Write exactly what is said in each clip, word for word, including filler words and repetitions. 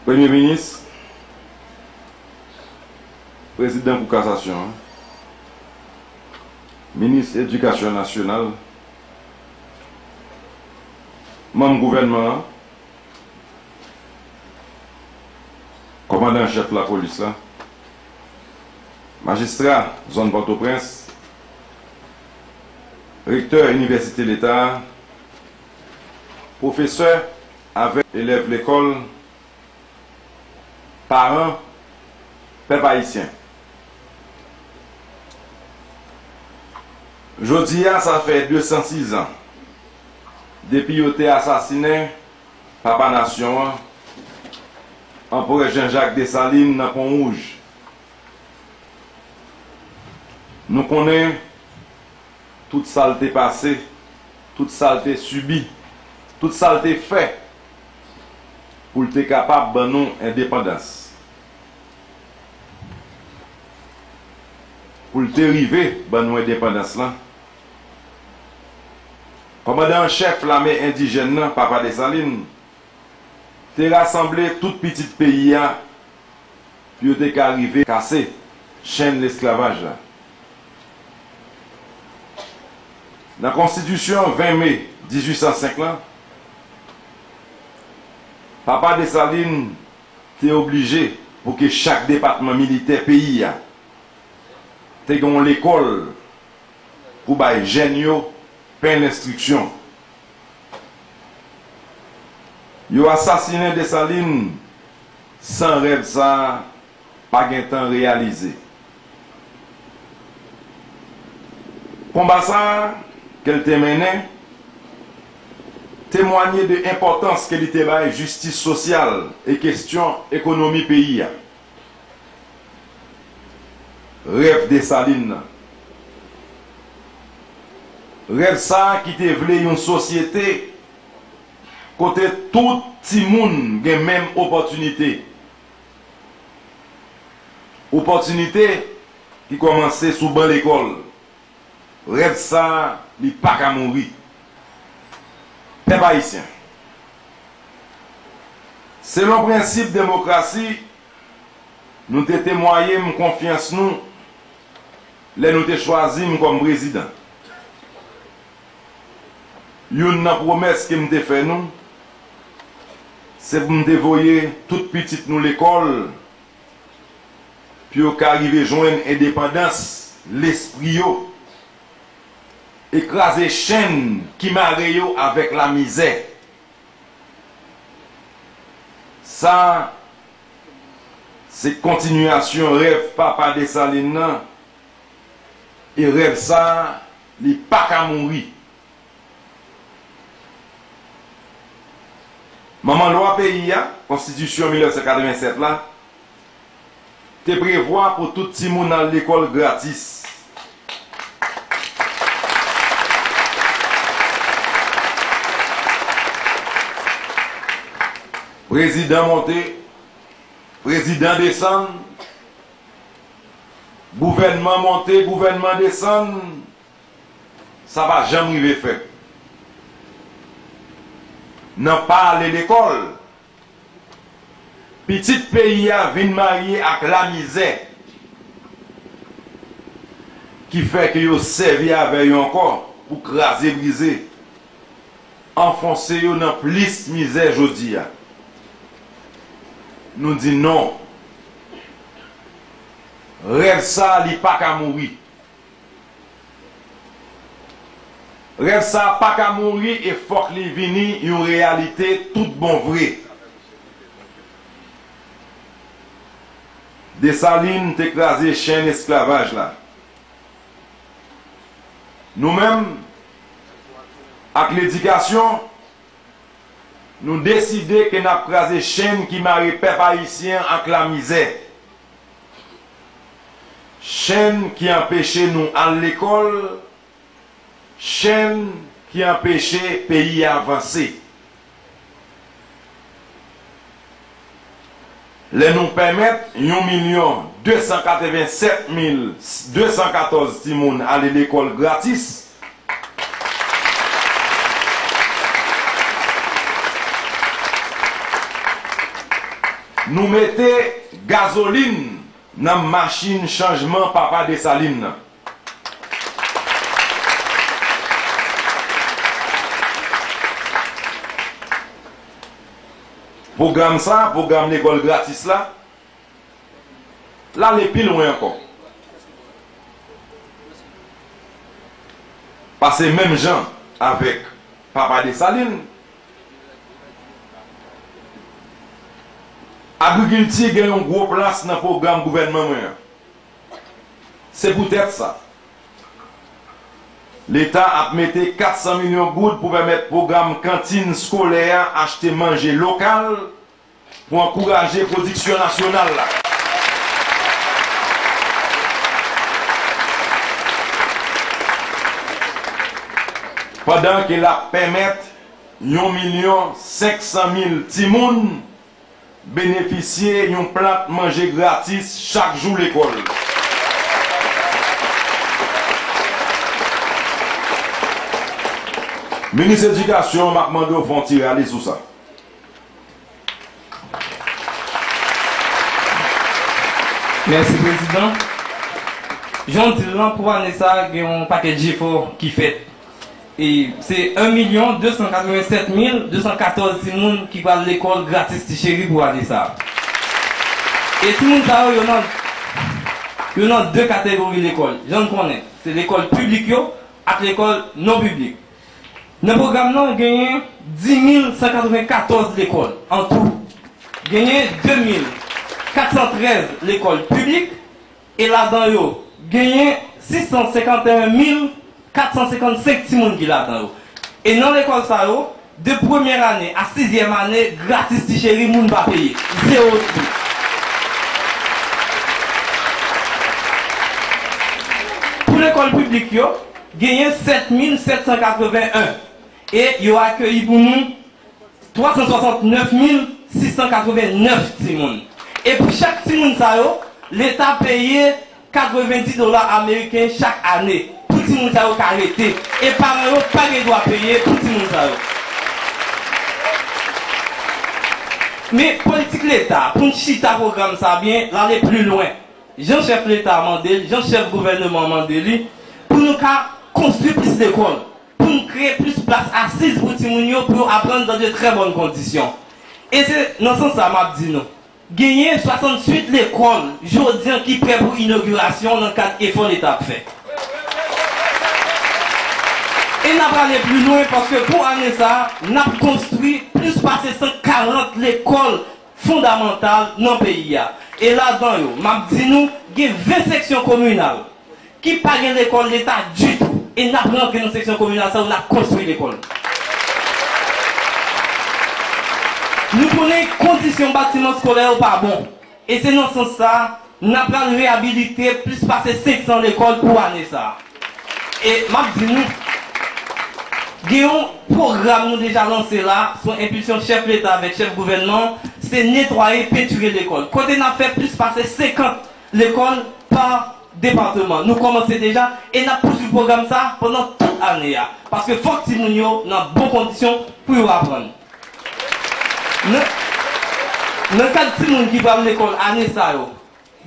Premye Minis, Prezidan Kou Kasasyon an, Minis Edikasyon Nasyonal, manm gouvènman an, Kòmandan an chèf lapolis la, majistra zòn Pòtoprens, rektè Inivèsite Leta a, pwofesè avèk elèv lekòl, paran, pèp ayisyen. Jodi a, sa fè de san sis an depi yo te asasinen papa nasyon an, Anperè Jean Jacques Dessalines nan Pon Wouj. Nou konnen tout sa l te pase, tout sa l te sibi, tout sa l te fè pou l te kapab ban nou endepandans. Pou l te rive ban nou endepandans lan, kòmandan an chèf lame endijèn nan, Papa Desalin, te rasanble tout pitit peyi a pou yo te ka rive kase chenn lesklavaj la. Nan Konstitisyon ven me dizuit san senk lan, Papa Desalin te oblije pou ke chak depatman militè peyi a te gen yon lekòl pou bay jèn yo pen lenstriksyon. Yo asasinen Desalin san rèv sa a pa gentan reyalize. Konba sa a ke l te mennen temwanye de enpòtans ke li te bay jistis sosyal e kesyon ekonomi peyi a. Rèv Desalin nan. Rèv sa a ki te vle yon sosyete kote tout timoun gen menm opòtinite. Opòtinite ki kòmanse sou ban lekòl. Rèv sa a, li pa ka mouri. Pèp ayisyen, selon prensip demokrasi, nou te temwaye m konfyans nou lè nou te chwazi m kòm prezidan. Youn nan pwomès ke m te fè nou, se pou m te voye tout pitit nou lekòl pou yo ka rive jwenn endepandans lespri yo e kraze chenn ki mare yo avèk lamizè. Sa, se kontinyasyon rèv Papa Desalin nan, e rèv sa, li pa ka mouri. Manman lwa peyi a, Konstitisyon mil nèf san katrevennsèt la, te prevwa pou tout timoun al lekòl gratis. Prezidan monte, prezidan desann, gouvènman monte, gouvènman desann, sa pa janm rive fèt. Nan pa ale lekòl, pitit peyi a vin marye ak lamizè, ki fè ke yo sèvi avè yo ankò pou kraze brize, anfonse yo nan plis mizè jodi a. Nou di non. Rèv sa, li pa ka mouri. Rèv sa pa ka mouri e fòk li vini yon reyalite tout bon vre. Desalin te kraze chenn esklavaj la. Nou menm, ak ledikasyon, nou deside ke n ap kraze chenn ki mare pèp ayisyen an ak lamizè. Chenn ki anpeche nou al lekòl, chenn ki anpeche peyi a vanse. Lè nou pèmèt yon milyon de san katrevennsèt mil de san katòz timoun ale lekòl gratis, Nou mete gazolin nan machin chanjman Papa Desalin nan. Pwogram sa, pwogram lekòl gratis la, l ale pi lwen ankò. Paske menm jan avèk Papa Desalin, agrikilti gen yon gwo plas nan pwogram gouvènman mwen an. Se poutèt sa, Leta ap mete kat san milyon goud pou pèmèt pwogram kantin skolè a achte manje lokal pou ankouraje pwodiksyon nasyonal la. Pandan ke l ap pèmèt yon milyon senk san mil timoun benefisye yon plat manje gratis chak jou lekòl. Minis Edikasyon, m ap mande w fè yon ti rale sou sa. Mèsi, Prezidan. Jan w di l lan, pou ane sa a, gen yon pakèt jefò ki fèt. E se en milyon de san katreven sèt mil de san katòz timoun ki pral lekòl gratis ti cheri pou ane sa a. E timoun sa yo, yo nan, yo nan de kategori lekòl. Jan n konnen, se lekòl piblik yo ak lekòl non piblik. Nan pwogram nan, genyen dis mil san katreven katòz lekòl an tou. Genyen de mil kat san trèz lekòl piblik, e ladan yo, genyen sis san senkanteyen mil kat san senkannsenk timoun ki ladan yo. E nan lekòl sa yo, de premyè ane a sizyèm ane, gratis ti cheri, moun pa peye. Zewo goud. Pou lekòl piblik yo, genyen sèt mil sèt san katreven en, e yo akeyi pou nou twa san swasantnèf mil sis san katreven nèf timoun. E pou chak timoun sa yo, Leta peye katrevendis dola ameriken chak ane pou timoun sa yo ka rete. E paran yo pa gen dwa peye pou timoun sa yo. Men politik Leta pou n chita pwogram sa byen, l ale pli lwen. Jan chèf Leta a mande l, jan chèf gouvènman an mande li, pou nou ka konstwi plis lekòl, pou n kreye plis plas asiz pou timoun yo, pou yo aprann dans de très bonnes conditions. E se nan sans sa m ap di nou, genyen swasanntuit lekòl jodi a ki prè pou inogirasyon nan kad efò Leta ap fè. E n ap ale pli lwen paske pou ane sa a, n ap konstwi plis pase san karant lekòl fondamantal nan peyi a. E ladan yo, m ap di nou, gen ven seksyon kominal ki pa gen lekòl Leta ditou. E n ap rantre nan seksyon kominal sa yo, n ap konstwi lekòl. Nou konnen kondisyon batiman eskolè yo pa bon. E se nan sans sa, n ap pral reyabilite plis pase senk san lekòl pou ane sa a. E m ap di nou, gen yon pwogram nou deja lanse la, sou enpilsyon chèf Leta avèk chèf gouvènman, se netwaye, pentire lekòl. Kote n ap fè plis pase senkant lekòl pa depatman. Nou kòmanse deja e n ap pouswiv pwogram sa a pandan tout ane a. Paske fòk timoun yo nan bon kondisyon pou yo aprann. Nan, nan kad timoun ki pral lekòl ane sa yo,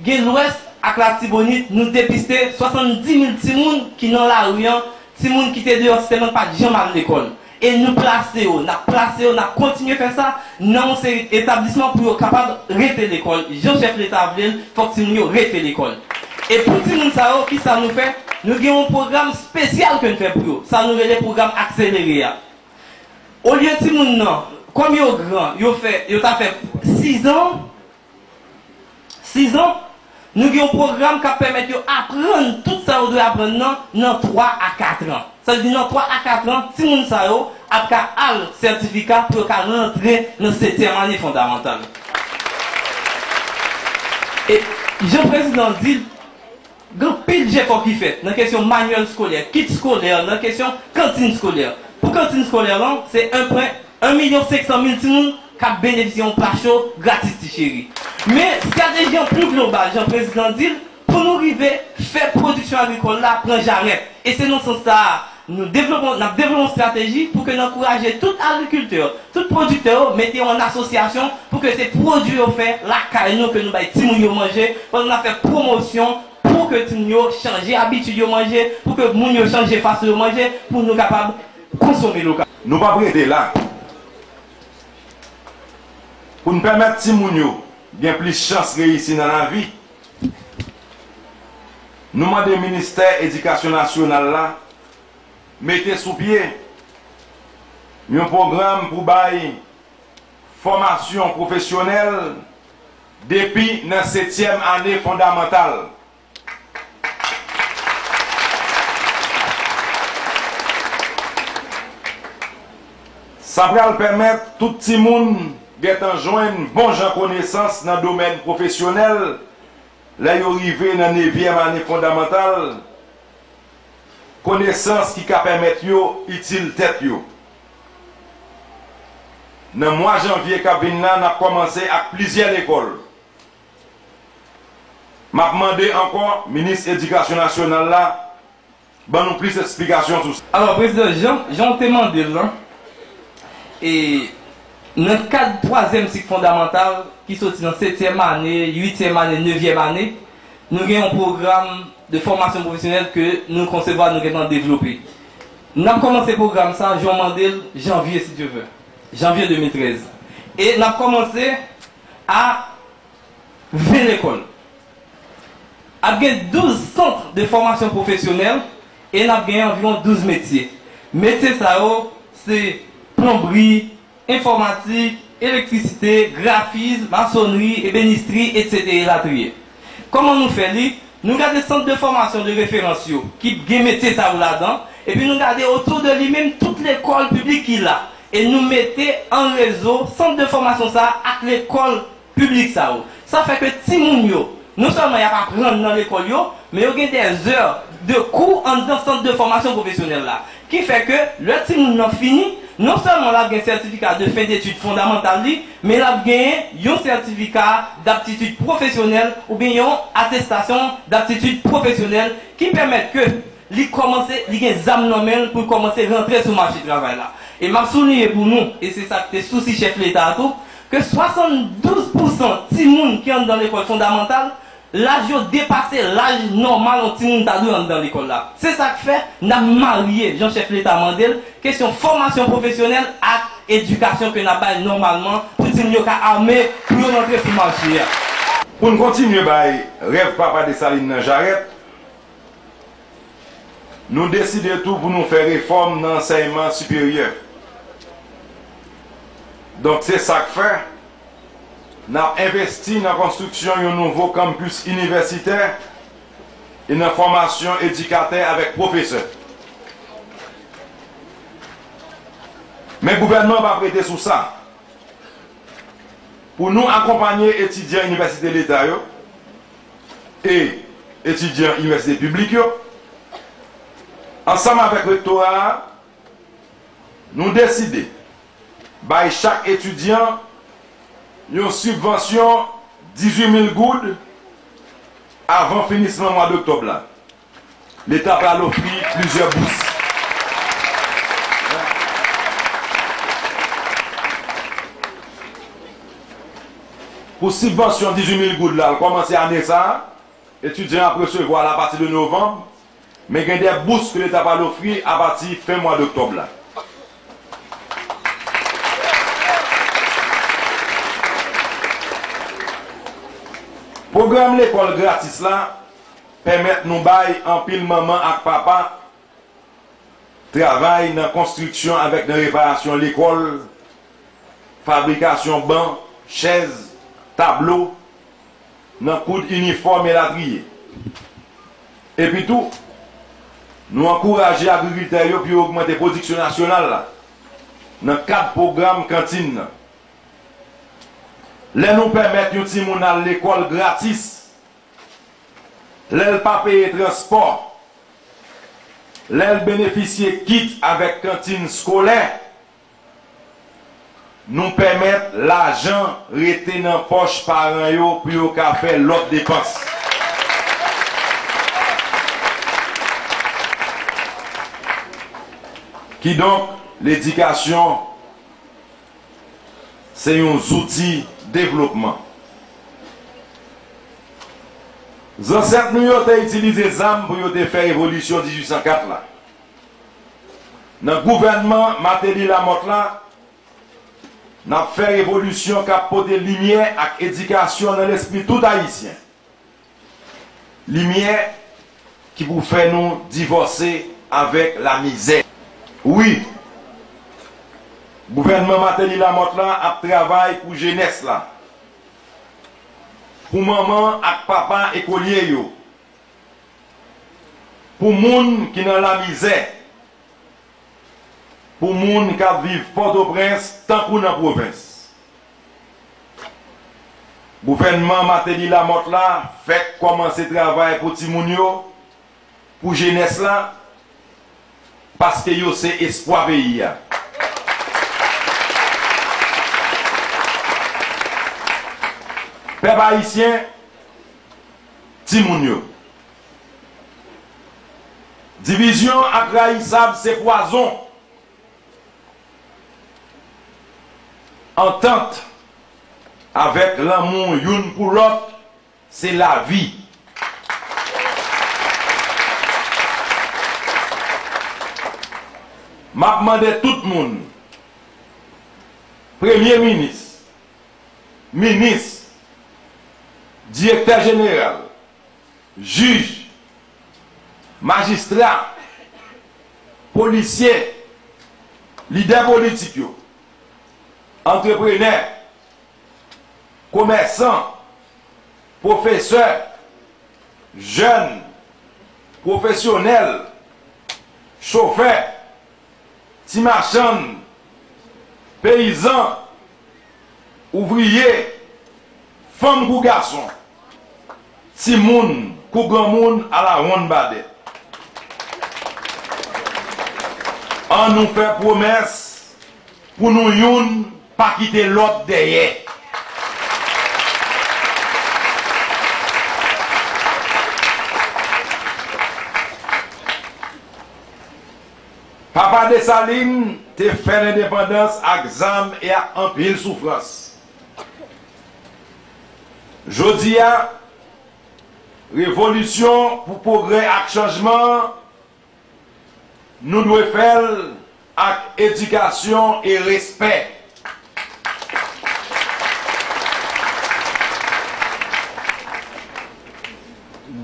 gen Lwès ak Latibonit, nou depiste swasanndis mil timoun ki nan lari a, timoun ki te deyò sistèm nan pa t janm al lekòl. E nou plase yo, n ap plase yo, n ap kontinye fè sa nan yon seri etablisman pou yo kapab rete lekòl. Jan chèf Leta vle l, fòk timoun yo rete lekòl. E pou timoun sa yo, kisa nou fè? Nou gen yon pwogram espesyal ke n fè pou yo. Sa nou rele pwogram akselere a. Olye timoun nan, kòm yo gran, yo fè, yo ta fè sizan, sizan, nou gen yon pwogram k ap pèmèt yo aprann tout sa yo dwe aprann nan, nan twa a kat an. Sa vle di nan twa a kat an, timoun sa yo ap ka al sètifika pou yo ka rantre nan setyèm ane fondamantal. E jan prezidan an di l, gen anpil jefò ki fèt nan kesyon manyèl eskolè, kit eskolè, nan kesyon kantin eskolè. Pou kantin eskolè lan, se en pwen en milyon senk san mil timoun k ap benefisye yon pla cho gratis ti cheri. Men estrateji an pli global, jan prezidan di l, pou nou rive fè pwodiksyon agrikòl la pran jarèt. E se nan sans sa a, Nou devlope, n ap devlope yon estrateji pou ke n ankouraje tout agrikiltè, tout pwodiktè yo mete yo an asosyasyon pou ke se pwodui yo fè lakay nou ke nou bay timoun yo manje, pandan n ap fè pwomosyon pou ke timoun yo chanje abitid yo manje, pou ke moun yo chanje fason yo manje, pou nou kapab konsome lokal. Nou p ap rete la. Pou n pèmèt timoun yo gen plis chans reyisi nan lavi, nou mande Ministè Edikasyon Nasyonal la mete sou pye yon pwogram pou bay fòmasyon pwofesyonèl depi nan setyèm ane fondamantal. Sa pral pèmèt tout timoun gentan jwenn bon jan konesans nan domèn pwofesyonèl lè yo rive nan nevyèm ane fondamantal, konesans ki ka pèmèt yo itil tèt yo. Nan mwa janvye k ap vin la, n ap kòmanse ak plizyè lekòl. M ap mande ankò minis edikasyon nasyonal la ban nou plis esplikasyon sou sa. Alò, Prezidan, jan, jan w te mande l lan, e nan kad twazyèm sik fondamantal, ki soti nan setyèm ane, uityèm ane, nevyèm ane, nou gen yon pwogram de fòmasyon pwofesyonèl ke nou konsevwa, nou gentan devlope. N ap kòmanse pwogram sa, jan w mande l, janvye, si Dye vle. Janvye de mil trèz. E n ap kòmanse a ven lekòl. Ap gen douz sant de fòmasyon pwofesyonèl e n ap gen anviwon douz metye. Metye sa yo, se plonbri, enfòmatik, elektrisite, grafis, masonri, ebenistri, etsetera elatriye. Kòman nou fè li? Nou gade sant de fòmasyon de referans yo ki gen metye sa yo ladan, epi nou gade otou de li menm tout lekòl piblik ki la, e nou mete an rezo sant de fòmasyon sa a ak lekòl piblik sa yo. Sa fè ke timoun yo, non sèlman y ap aprann nan lekòl yo, men yo gen dè zè de kou anndan sant de fòmasyon pwofesyonèl la. Ki fè ke lè timoun nan fini, non sèlman l ap gen sètifika de fen detid fondamantal li, men l ap genyen yon sètifika daptitid pwofesyonèl oubyen yon atestasyon daptitid pwofesyonèl ki pèmèt ke li kòmanse, li gen zam nan men l pou l kòmanse rantre sou mache travay la. E m ap souliye pou nou, e se sa k te sousi chèf Leta a tou, ke swasanndouz pousan timoun ki anndan lekòl fondamantal, laj yo depase laj nòmal yon timoun ta dwe anndan lekòl la. Se sa k fè n ap marye, jan chèf Leta mande l, kesyon fòmasyon pwofesyonèl ak edikasyon ke n ap bay nòmalman pou timoun yo ka ame pou yo rantre sou mache a. Pou n kontinye bay rèv Papa Desalin nan jarèt, nou deside tou pou nou fè refòm nan ansèyman siperyè. Donk, se sa k fè n ap envesti nan konstriksyon yon nouvo kanpis inivèsitè e nan fòmasyon edikatè avèk pwofesè. Men gouvènman an p ap rete sou sa. Pou nou akonpanye etidyan inivèsite leta yo e etidyan inivèsite piblik yo, ansanm avèk rektora a, nou deside bay chak etidyan yon sibvansyon dizuit mil goud avan finisman mwa doktòb la. Leta pral ofri plizyè bous. Pou sibvansyon dizuit mil goud la, l kòmanse ane sa a, etidyan ap resevwa l apati de novanm, men gen de bous ke Leta pral ofri apati fen mwa doktòb la. Pwogram lekòl gratis la pèmèt nou bay anpil manman ak papa travay nan konstriksyon avèk nan reparasyon lekòl, fabrikasyon ban, chèz, tablo, nan koud inifòm elatriye. Epitou, nou ankouraje agrikiltè yo pou yo ogmante pwodiksyon nasyonal la nan kad pwogram kantin nan. Lè nou pèmèt yon timoun al lekòl gratis, lè l pa peye transpò, lè l benefisye kit avèk kantin skolè, nou pèmèt lajan rete nan pòch paran yo pou yo ka fè lòt depans. Kidonk, ledikasyon se yon zouti devlopman. Zansèt nou yo te itilize zam pou yo te fè revolisyon dizuit san kat la. Nan gouvènman Martelly-Lamothe la, n ap fè revolisyon k ap pote limyè ak edikasyon nan lespri tout Ayisyen. Limyè ki pou fè nou divòse avèk lamizè. Wi, gouvènman Martelly-Lamothe la ap travay pou jenès la, pou manman ak papa ekolye yo, pou moun ki nan lamizè, pou moun k ap viv Pòtoprens tankou nan pwovens. Gouvènman Martelly-Lamothe la fèk kòmanse travay pou timoun yo, pou jenès la, paske yo se espwa peyi a. Pèp ayisyen, timoun yo. Divizyon ak rayisab se pwazon. Antant avèk lanmou youn pou lòt se lavi. M ap mande tout moun, premye minis, minis, direktè jeneral, jij, majistra, polisye, lidè politik yo, antreprenè, komèsan, pwofesè, jèn, pwofesyonèl, chofè, ti machann, peyizan, ouvriye, fanm kou gason, timoun kou granmoun alawonnbadè. An nou fè pwomès pou nou youn pa kite lòt dèyè. Papa Desalin te fè lendepandans ak zam e ak anpil soufrans. Jodi a, revolisyon pou pwogrè ak chanjman an, nou dwe fè l ak edikasyon e respè.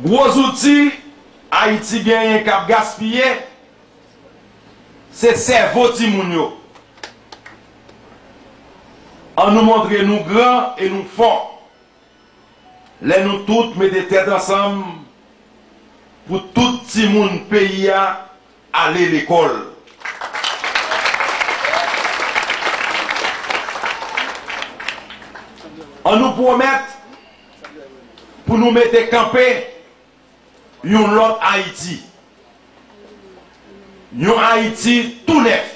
Gwo zouti Ayiti genyen k ap gaspiye, se sèvo timoun yo. An nou montre nou gran e nou fò lè nou tout mete tèt ansanm pou tout timoun peyi a ale lekòl. An nou pwomèt pou nou mete kanpe yon lòt Ayiti. Yon Ayiti tou nèf.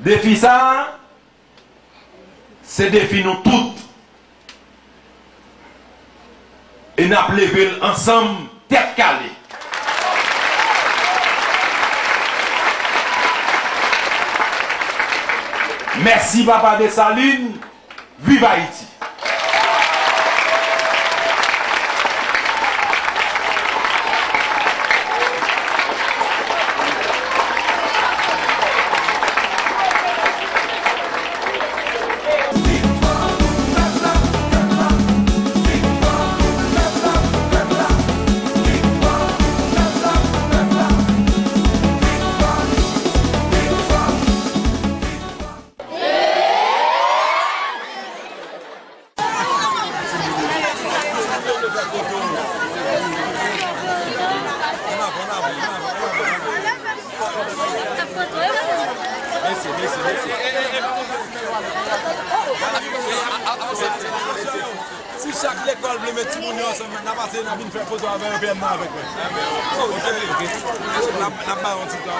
Defi sa a, se defi nou tout. E n ap leve l ansanm, tèt kale. Mèsi, Papa Desalin. Viv Ayiti! Si chak lekòl vle met timoun yo ansanm, n a pase, n a vin fè foto avè yo, P M nan avèk mwen. Ok, ok. N ap, n ap ba yon ti tan.